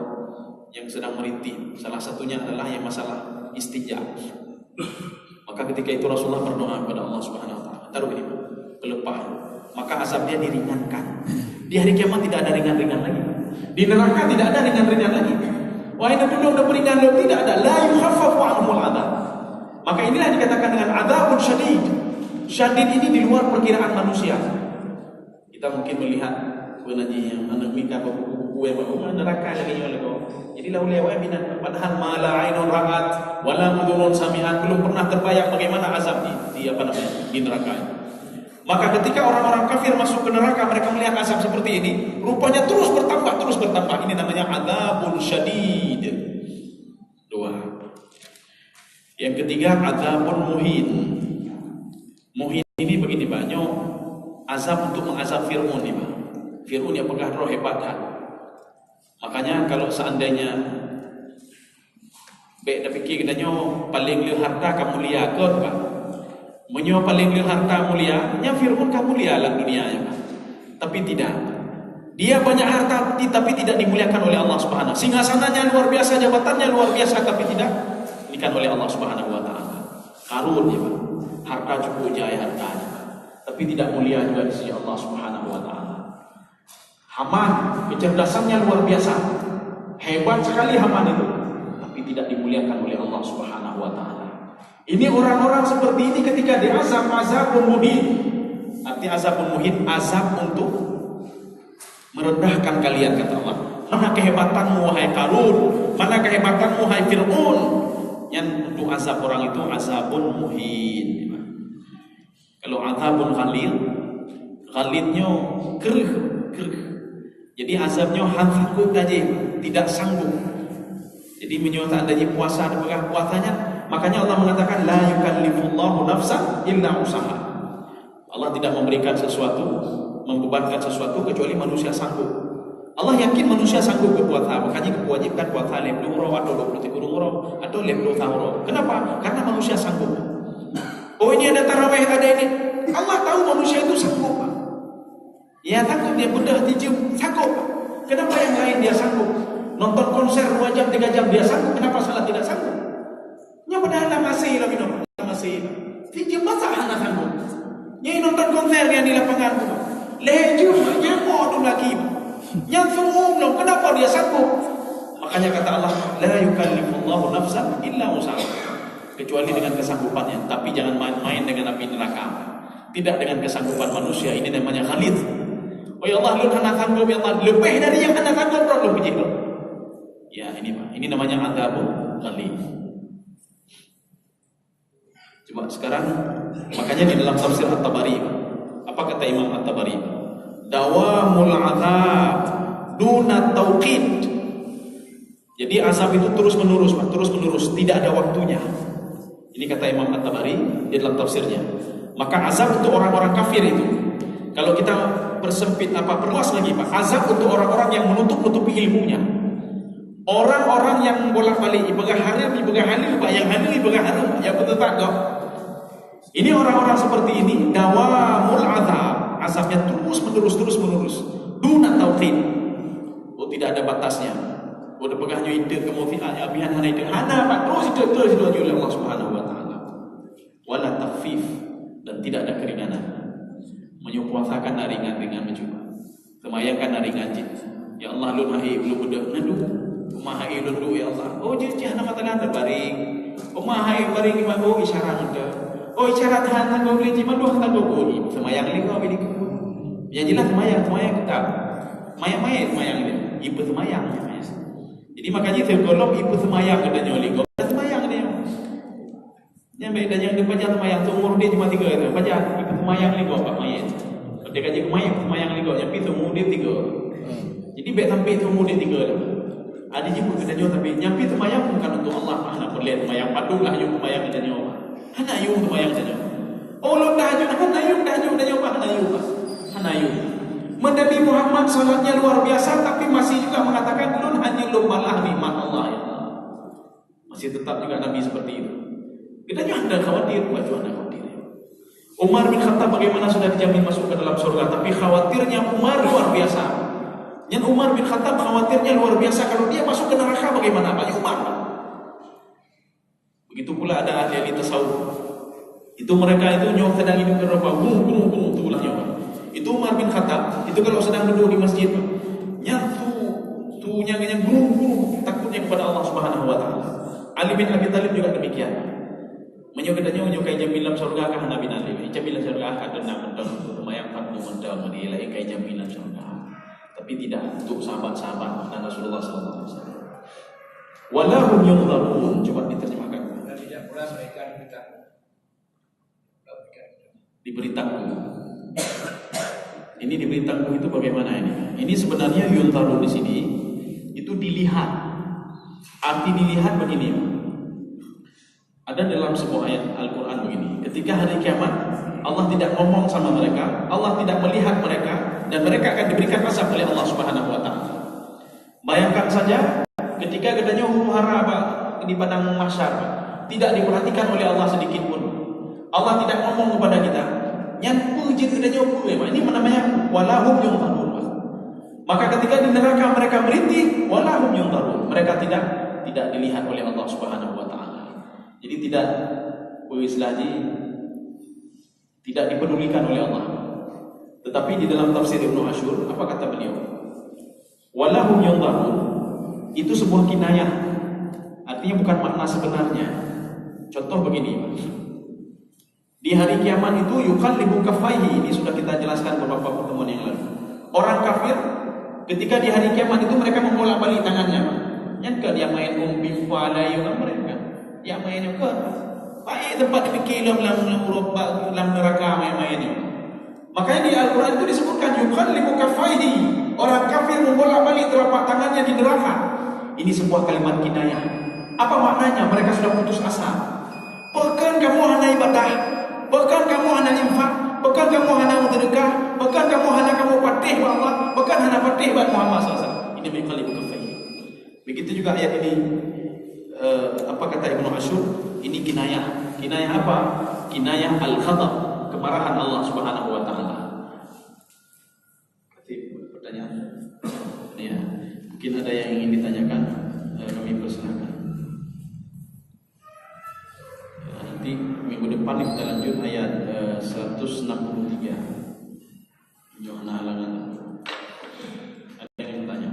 yang sedang merintih. Salah satunya adalah yang masalah istinja. Maka ketika itu Rasulullah berdoa kepada Allah Subhanahu wa Taala. Taruh ini, Pak, pelepah. Maka azab dia diringankan. Di hari kiamat tidak ada ringan-ringan lagi. Di neraka tidak ada ringan-ringan lagi. Wahai Nabi, belum ada peringan, belum, tidak ada. La yukhaffafu anhumul adab. Maka inilah dikatakan dengan azabun syadid. Syadid ini di luar perkiraan manusia. Kita mungkin melihat, peue nan jih nyang aneuk mita buku-buku, eh, bak rumah neraka lagée nyoe lagoe. Jadi lah ulée awai binan, padahal ma la ainun ra'at, wa la udhunun sami'at, belum pernah terbayang bagaimana azab di, di apa namanya, di neraka. Maka ketika orang-orang kafir masuk ke neraka, mereka melihat azab seperti ini, rupanya terus bertambah, terus bertambah. Ini namanya azabun syadid. Dua. Yang ketiga, azabun muhin. Muhin ini begini, Pak. Nyoe azab untuk mengazab Fir'aun ni, Pak. Fir'aun nyang peugah droe hebat that. Makanya kalau seandainya bék tapikir geutanyoe paléng le harta ka mulia, kon, Pak. Meunyoe paléng le harta mulia, nyan Fir'aun ka mulia lam dunia nyoe, Pak. Tapi tidak. Dia banyak harta, ti-, tapi tidak dimuliakan oleh Allah Subhanahu. Singgasananya luar biasa, jabatannya luar biasa, tapi tidak dimuliakan oleh Allah Subhanahu wa Taala. Karun, ya, Pak. Harta cukup jaya hartanya, tapi tidak mulia juga di sisi Allah Subhanahu wa Taala. Haman, kecerdasannya luar biasa. Hebat sekali Haman itu, tapi tidak dimuliakan oleh Allah Subhanahu wa Taala. Ini orang-orang seperti ini ketika diazab, azabun muhin. Arti azabun muhin, azab untuk merendahkan kalian, kata Allah. Mana kehebatanmu, wahai Karun? Mana kehebatanmu, hai Fir'aun? Nyan untuk azab orang itu azabun muhin. Kalau azabun ghalidh, ghalidh nyoe kreueh, kreueh. Jadi azab nyoe han sanggup tajih, tidak sanggup. Jadi meunyoe tak ada ji puasa, ada peugah puasanya, makanya Allah mengatakan, "La yukallifullahu nafsan illa usaha." Allah tidak memberikan sesuatu, membebankan sesuatu kecuali manusia sanggup. Allah yakin manusia sanggup berpuasa, makanya keuwajibkan puasa lhèe ploh uroe atau dua puluh tiga uroe atau lhèe ploh uroe. Kenapa? Karena manusia sanggup. Oh, ini ada taraweh, ada ini. Allah tahu manusia itu sanggup, Pak. Ya, sanggup dia, beudôh, tijeuem, sanggup, Pak. Kenapa yang lain dia sanggup? Nonton konser dua jam, tiga jam dia sanggup, kenapa salah tidak sanggup? Nyoe padahal na masih lah minum, na masih. Tijeuem masa hana sanggup. Nyan nonton konser nyang di lapangan tu. Lhèe jeuem nyamok tu lagi. Nyang suum lom, kenapa dia sanggup? Makanya kata Allah, "La yukallifullahu nafsan illa usaha." Kecuali dengan kesanggupannya, tapi jangan main-main dengan api neraka. Tidak dengan kesanggupan manusia, ini namanya ghalidh. Oh ya Allah, lôn hana sanggup, ya Allah. Lebih dari yang hana sanggup, lôn lebih jih. Ya, ini, Pak. Ini namanya azabun ghalidh. Coba sekarang, makanya di dalam tafsir At-Tabari, apa kata Imam At-Tabari? "Dawamul azab duna tauqit." Jadi azab itu terus menerus, Pak, terus menerus, tidak ada waktunya. Ini kata Imam At-Tabari di dalam tafsirnya. Maka azab untuk orang-orang kafir itu, kalau kita persempit apa, perluas lagi, Pak, azab untuk orang-orang yang menutup-nutupi ilmunya. Orang-orang yang bolak-balik, ipeugah hareuem, ipeugah haleue, Pak, nyang haleue, ipeugah hareuem, nyang beuteupat kok. Ini orang-orang seperti ini, dawamul azab, azabnya terus menerus, terus menerus. Duna tauqit. Oh, tidak ada batasnya. Oh, dipeugah nyoe iték, kamoe fi-, ah, abihan hana iték. Hana, Pak, terus iték, terus iték oleh Allah Subhanahu wa Taala. Wala takhfif, dan tidak ada keringanan. Meunyoe puasa kan na ringan-ringan meucuma. Seumayang kan na ringan cit. Ya Allah, lôn hai ulôn beudôh na duek. Uma hai lôn duek, ya Allah. Oh, jih, jih hana mata na baring. Uma hai baring, oh, isyarat meuntang. Oh, isyarat hana tanggong lé jih, mandua tanggong bunyi. Seumayang lé gob ini. Yang jelas seumayang, seumayang tetap. Mayang-mayang seumayang dia. Ipeuseumayang dia. Jadi makanya sigohlom ipeuseumayang geutanyoe lé gob. Seumayang dia. Nyan bèk dah nyang dipajan seumayang, seumur udép cuma tiga tu. Pajan, ipeuseumayang lé gob bak manyét. Dia ka jeuet manyét, seumayang lé gob, nyan pih seumur udép tiga. Jadi bèk sampai seumur udép tiga lah. Ada jih pun geutanyoe, tapi nyan pih seumayang bukan untuk Allah, hana peureulèe seumayang, padum lah yum seumayang geutanyoe. Hana yum seumayang geutanyoe. Oh, lôn tahajud, hana yum tahajud geutanyoe, hana yum. Hana yum. Meunyo Nabi Muhammad salatnya luar biasa, tapi masih juga mengatakan, "Lôn hana lôn balah nikmat Allah, ya Allah." Masih tetap juga Nabi seperti itu. Kita jangan ada khawatir, buat jangan ada khawatir. Umar bin Khattab bagaimana sudah dijamin masuk ke dalam surga, tapi khawatirnya Umar luar biasa. Nyan Umar bin Khattab khawatirnya luar biasa, kalau dia masuk ke neraka bagaimana, Pak Umar? Begitu pula ada ahli-ahli tasawuf. Itu mereka itu nyoe sedang hidup di Eropa, gurung, gurung, gurung, tu lah nyoe. Itu Umar bin Khattab, itu kalau sedang duduk di masjid, nyan tu, tu nyang, nyang gurung, gurung, takutnya kepada Allah Subhanahu wa Taala. Ali bin Abi Thalib juga demikian. Meunyoe geutanyoe nyoe kai jamin lam syurga kah, hana bin Ali. Jamin lam syurga kah, kena mantong, seumayang fardu mantong, dia lain kai jamin lam syurga. Tapi tidak untuk sahabat-sahabat dan Rasulullah sallallahu alaihi wasallam. Wala hum yunzarun, coba diterjemahkan. Dan tidak pula mereka diberitahu. Diberitahu. Ini diberitahu itu bagaimana ini? Ini sebenarnya yunzarun di sini itu dilihat. Arti dilihat begini. Ada dalam sebuah ayat Al-Quran begini, ketika hari kiamat, Allah tidak ngomong sama mereka, Allah tidak melihat mereka, dan mereka akan diberikan azab oleh Allah Subhanahu wa Taala. Bayangkan saja, ketika geutanyoe huru-hara bak di padang mahsyar, tidak diperhatikan oleh Allah sedikit pun. Allah tidak ngomong kepada kita. Nyan peue jeuet geutanyoe peue, ini namanya wala hum yunzarun. Maka ketika di neraka mereka merintih, wala hum yunzarun. Mereka tidak, tidak dilihat oleh Allah Subhanahu wa Taala. Jadi tidak, peue istilah jih, tidak dipedulikan oleh Allah. Tetapi di dalam tafsir Ibnu Asyur, apa kata beliau? Wala hum yunzarun, itu sebuah kinayah. Artinya bukan makna sebenarnya. Contoh begini, di hari kiamat itu yuqallibu kaffaihi, ini sudah kita jelaskan beberapa pertemuan yang lalu. Orang kafir ketika di hari kiamat itu mereka membolak-balik tangannya. Nyan ka dia main umpim pala yang mereka. Dia main ke? Baik tempat dipikir lam, lam, lam, lam neraka main-main ni. Makanya di Al-Quran itu disebutkan, "Yuqallibu kaffaihi." Orang kafir membolak-balik telapak tangannya di neraka. Ini sebuah kalimat kinayah. Apa maknanya? Mereka sudah putus asa. Pakon kamoe hana ibadah, pakon kamoe hana infak, pakon kamoe hana meuseudeukah, pakon kamoe hana kamoe patéh bak Allah, pakon hana patéh bak Muhammad sallallahu alaihi wasallam. Ini yuqallibu kaffaihi. Begitu juga ayat ini, eh, apa kata Ibnu Asyur? Ini kinayah. Kinayah apa? Kinayah al-ghadab, kemarahan Allah Subhanahu wa Taala. Kasih pertanyaan. Ya, mungkin ada yang ingin ditanyakan, eh, kami persilakan. Eh, nanti minggu depan kita lanjut ayat, eh, seratus enam puluh tiga. Jauh na halangan. Ada yang bertanya?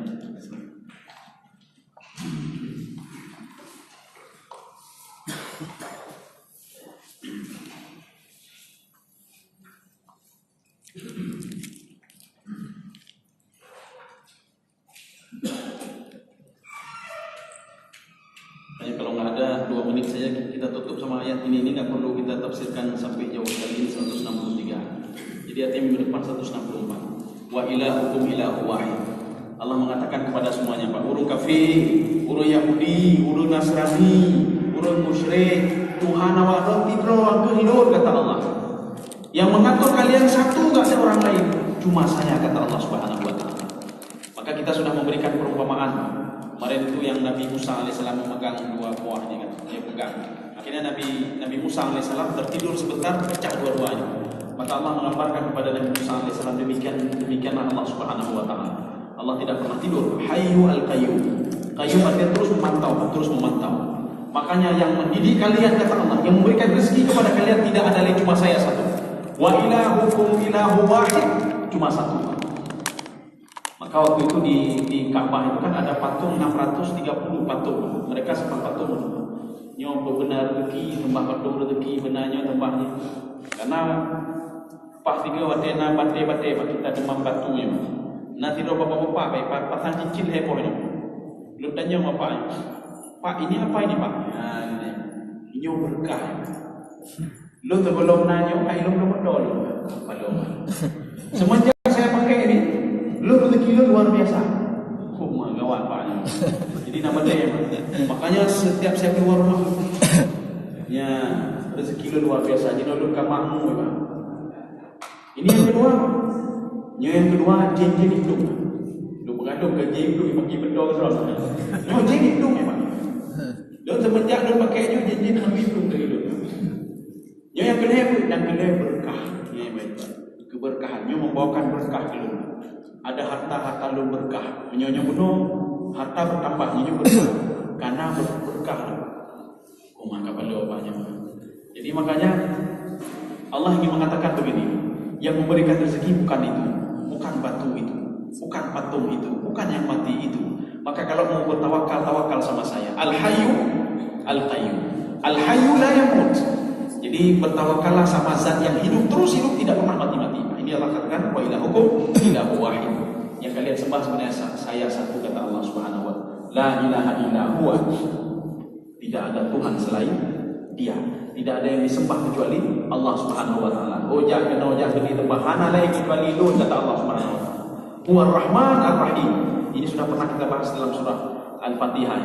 Hanya kalau nggak ada, dua menit saja kita tutup sama ayat ini. Ini nggak perlu kita tafsirkan sampai jauh sekali, ini seratus enam puluh tiga. Jadi artinya minggu depan seratus enam puluh empat. "Wa ilahukum ilahu wahid." Allah mengatakan kepada semuanya, Pak, ureuëng kafir, ureuëng Yahudi, ureuëng Nasrani, lôn musyrik, Tuhan awak droe sidroe keuh lôn, kata Allah. Yang mengatur kalian satu, gak ada orang lain, cuma saya, kata Allah Subhanahu wa Ta'ala. Maka kita sudah memberikan perumpamaan. Kemarin itu yang Nabi Musa alaihissalam memegang dua buahnya kan, dia pegang. Akhirnya Nabi Nabi Musa alaihissalam tertidur sebentar, pecah dua-duanya. Maka Allah mengabarkan kepada Nabi Musa alaihissalam, demikian demikianlah Allah Subhanahu wa Ta'ala. Allah tidak pernah tidur. Hayyu al-Qayyum. Qayyum artinya terus memantau, terus memantau. Makanya yang mendidik kalian, kata Allah, yang memberikan rezeki kepada kalian tidak ada lain, cuma saya satu. Wa ilahukum ilahu wahid, cuma satu. Maka waktu itu di, di Ka'bah itu kan ada patung enam ratus tiga puluh patung. Mereka sembah patung. Nyoe beuna rezeki, sembah patung, rezeki beuna nyoe, sembah nyoe. Karena pas tiga watèe na batèe-batèe bak kita demam batu nyoe. Na sidroe bapak-bapak, eh, pa-, pasang cincin heboh nyoe. Lôn tanyong bapak nyoe, "Pak, ini apa ini, Pak?" "Nah, ini, ini berkah." Lôn teugohlom na nyoe, hai lôn lôn meudo lôn. Balom. Semenjak saya pakai ini, lôn rezeki lôn luar biasa. Kok mah gawat, Pak, ni. Jadi, nama dia, Pak. Makanya, setiap saya keluar rumah, ya, rezeki lôn luar biasa. Jadi, lôn ka makmu, Pak. Ini yang kedua, Pak. Nyoe yang kedua, jén-jén hitung. Lôn meugadong ke jén hitung, pakai beutôi ke seulaweuet. Nyoe jén hitung, ya, Pak. Lôn semenjak lôn pakai nyoe, jén-jén hitung dari lôn. Nyoe nyang keulhèe, nyang keulhèe berkah. Nyoe baik, Pak. Keberkahan nyoe membawakan berkah keu lôn. Ada harta-harta lôn berkah. Meunyoe nyoe bunoe, harta bertambah, nyoe berkah. Karena ber-, berkah. Oh, maka beliau banyak. Jadi makanya Allah ingin mengatakan begini, yang memberikan rezeki bukan itu, bukan batu itu, bukan patung itu, bukan yang mati itu. Maka kalau mau bertawakal, tawakal sama saya. Al-Hayyu Al-Qayyum. Al-Hayyu la yamut. Jadi, bertawakallah sama zat yang hidup, terus hidup, tidak pernah mati-mati. Nah, ini Allah katakan, "Wa ilahukum ilahu wahid." Yang kalian sembah sebenarnya sa-, saya satu, kata Allah Subhanahu wa Ta'ala. "La ilaha illa huwa." Tidak ada Tuhan selain Dia. Tidak ada yang disembah kecuali Allah Subhanahu wa Ta'ala. Oh, jak keunoe, jak keunoe, sembah hana lain kecuali Lôn, kata Allah Subhanahu wa Ta'ala. Huwa Rahman Ar-Rahim. Ini sudah pernah kita bahas dalam surah Al-Fatihah.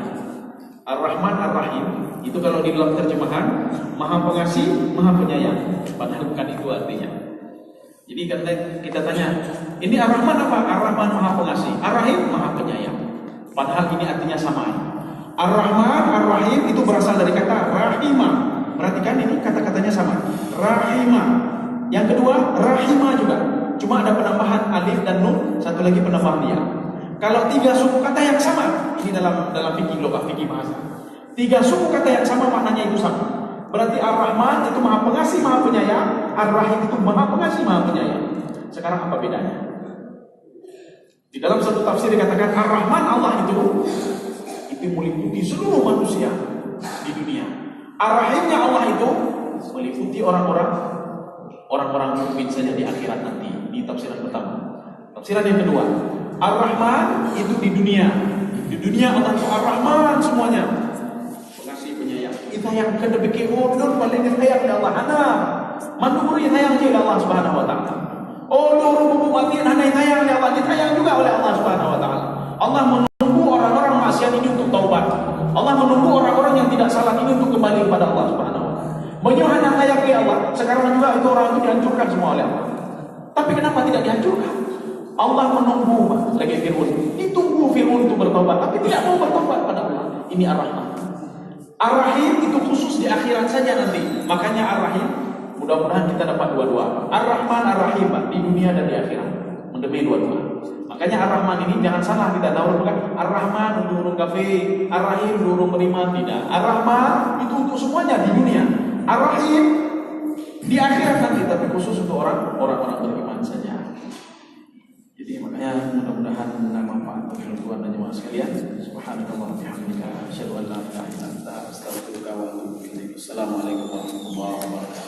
Ar-Rahman Ar-Rahim, itu kalau di dalam terjemahan, Maha Pengasih, Maha Penyayang. Padahal bukan itu artinya. Jadi, kata kita tanya, "Ini Ar-Rahman apa?" "Ar-Rahman Maha Pengasih, Ar-Rahim Maha Penyayang." Padahal ini artinya sama. Ar-Rahman, Ar-Rahim itu berasal dari kata rahimah. Perhatikan, ini kata-katanya sama. Rahimah. Yang kedua, rahimah juga. Cuma ada penambahan alif dan nun, satu lagi penambahan ya. Kalau tiga suku kata yang sama, ini dalam dalam fikih lughah, fikih bahasa. Tiga suku kata yang sama maknanya itu sama. Berarti Ar-Rahman itu Maha Pengasih, Maha Penyayang, Ar-Rahim itu Maha Pengasih, Maha Penyayang. Sekarang apa bedanya? Di dalam satu tafsir dikatakan Ar-Rahman Allah itu, itu meliputi seluruh manusia di dunia. Ar-Rahimnya Allah itu meliputi orang-orang orang-orang mukmin saja di akhirat nanti, di tafsiran pertama. Tafsiran yang kedua, Ar-Rahman itu di dunia. Di dunia Allah itu Ar-Rahman semuanya. Pengasih, penyayang. Disayang, keu dipikir, "Oh, lôn paléng disayang lé Allah." Hana. Mandum ureueng disayang cit lé Allah Subhanahu wa Ta'ala. Oh, lôn ureueng bubu mati, hana disayang lé Allah, disayang juga oleh Allah Subhanahu wa Ta'ala. Allah menunggu orang-orang maksiat ini untuk taubat. Allah menunggu orang-orang yang tidak salat ini untuk kembali kepada Allah Subhanahu wa Ta'ala. Meunyoe hana sayang lé Allah, sekarang juga itu orang itu dihancurkan semua oleh Allah. Tapi kenapa tidak dihancurkan? Allah menunggu, Pak, lagi Fir'aun. Ditunggu Fir'aun untuk bertobat, tapi tidak mau bertobat pada Allah. Ini Ar-Rahman. Ar-Rahim itu khusus di akhirat saja nanti. Makanya Ar-Rahim, mudah-mudahan kita dapat dua-dua. Ar-Rahman, Ar-Rahim, Pak, di dunia dan di akhirat. Mendemi dua-dua. Makanya Ar-Rahman ini jangan salah kita tahu, bukan Ar-Rahman untuk orang kafir, Ar-Rahim untuk orang beriman, tidak. Ar-Rahman itu untuk semuanya di dunia. Ar-Rahim di akhirat nanti, tapi khusus untuk orang orang-orang beriman saja. Jadi makanya mudah-mudahan manfaat bagi tuan dan jemaah sekalian. Subhanakallah bihamdika, asyhadu an la ilaha illa anta, astaghfiruka wa atubu ilaik. Assalamualaikum warahmatullahi wabarakatuh.